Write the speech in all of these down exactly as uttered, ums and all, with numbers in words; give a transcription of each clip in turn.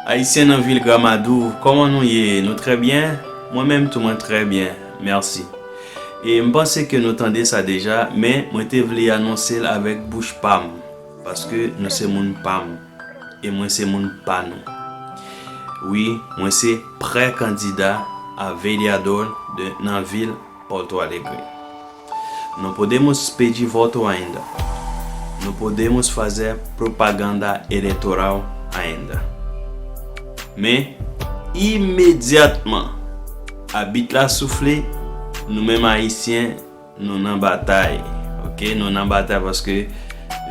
Ayisyen nan vil Gramadou, kòman nou ye? Nou trè byen? Mwen menm tou mwen trè byen, mèsi. E m panse ke nou tande sa deja, men mwen te vle anonse l avèk bouch pa m, paske nou se moun pa m, e mwen se moun pa nou. Wi, mwen se prè-kandida a Vediador de, nan vil Porto Alegre. Não podemos pedir voto ainda. Não podemos fazer propaganda eleitoral ainda. Men, imedyatman abit la soufle, nou menm Ayisyen, nou nan batay. Ok, nou nan batay paske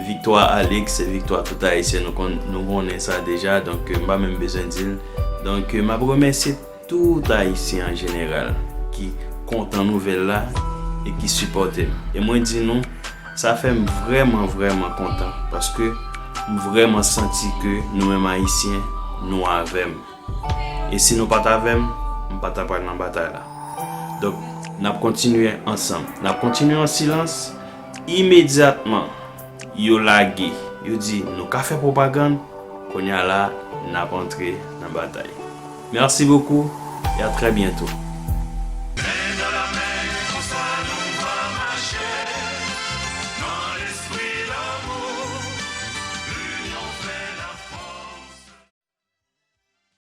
viktwa Alex se viktwa tout Ayisyen. Nou konn, nou konnen sa deja, donk, euh, m pa menm bezwen di l. Donk, euh, m ap remèsye tout Ayisyen an jeneral ki kontan nouvèl la e ki sipòte m. E mwen di nou, sa fè m vrèman, vrèman kontan, paske m vrèman santi ke nou menm Ayisyen, nou avè m. E si nou pa t avè m, m pa ta pral nan batay la. Donk, n ap kontinye ansanm. N ap kontinye an silans. Imedyatman, yo lage, yo di, nou ka fè pwopagann, kounye a la, n ap antre nan batay. Merci beaucoup et à très bientôt.